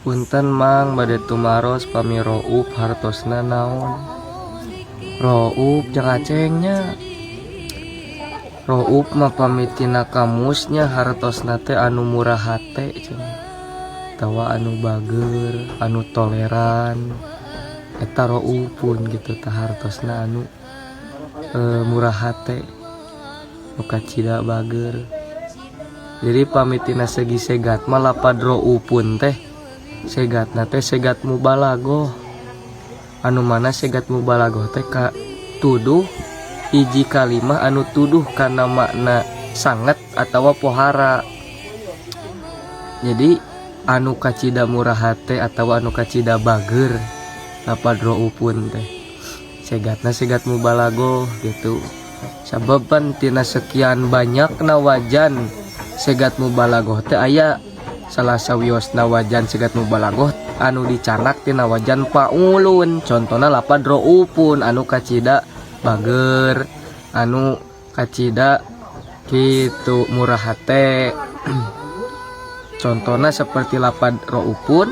Punten, Mang, bade tumaros, pami Rouf hartosna naon? Rouf, Jang Aceng nya, Rouf mah pami tina kamusnya hartosna teh anu murah hate cenah, atawa anu bager, anu toleran. Eta Roufun gitu tah, hartosna anu murah hate, nu kacida bager. Jadi pami tina segi segat mah lapad Roufun teh segatna teh segat mubalagoh, anu mana segat mubalagoh teh ka tuduh hiji kalimah anu tuduh kana makna sanget atau pohara. Jadi anu kacida murah hate atau anu kacida bager, lapad Roufun teh segatna segat mubalagoh gitu. Sababan tina sekian banyak wajan segat mubalagoh teh aya salah sawiosna wajan segat mubalagoh anu dicanak tina wajan faulun, contohna lapad Roufun, anu kacida bager, anu kacida gitu murah hate, contohnya seperti lapad Roufun.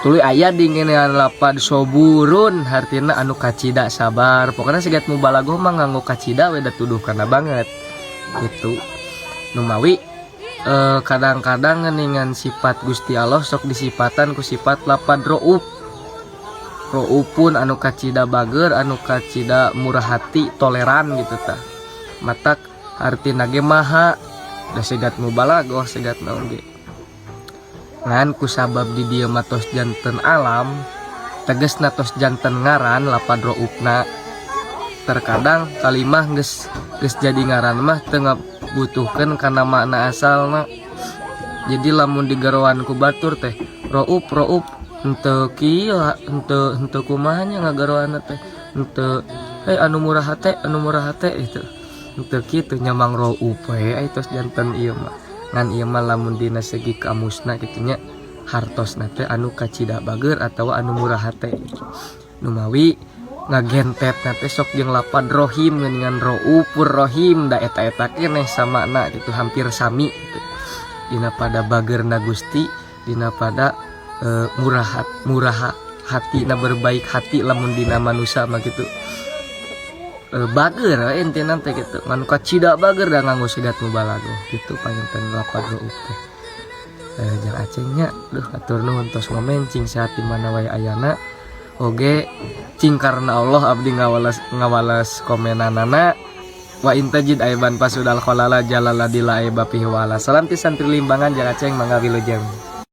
Tuluy aya dingenan lapad soburun, hartina anu kacida sabar. Pokoknya segat mubalagoh mah nganggo kacida we da tuduh kana banget gitu. Numawi kadang-kadang ngeningan sifat Gusti Allah sok disifatan ku sifat lapad Rouf, Roufun, anu kacida bager, anu kacida murah hati, toleran gitu tah. Matak artina ge maha da segat mubalagoh, segat naon ge. Ngan kusabab di dieu mah tos janten alam, tegesna tos janten ngaran lapad Roufna. Terkadang kalimah geus geus jadi ngaran mah teu ngabutuhkeun kana makna asalna. Jadi lamun digeroan ku batur teh Rouf, Rouf henteu kieu, henteu henteu kumaha nya ngageroanna teh, henteu "Hei, anu murah hate, anu murah hate," itu henteu kitu nya, Mang. Rouf we ai tos janten ieu mah. Ngan ieu mah lamun dina segi kamusna kitu nya, hartosna teh anu kacida bager atawa anu murah hate. Numawi ngagentet teh sok jeung lapad rohim, geuningan, Roufur Rohim, da eta-eta keneh samakna gitu, hampir sami gitu. Dina pada bagerna Gusti, dina pada murah murah hati na, berbaik hati lamun dina manusia mah gitu, bager we intina teh gitu. Ngan kacida bager da nganggo sigat mubalagoh gitu panginten lapad Rouf teh. Jang Aceng nya, duh, atur nuhun tos ngomen. Cing sehat di mana wae ayana oge, cing karena Allah abdi ngawales ngawales komenanana. Wa in tajid aiban fasudal kholala jalala dila aiba fihi wala. Salam ti santri Limbangan, Jang Aceng, mangga, wilujeng.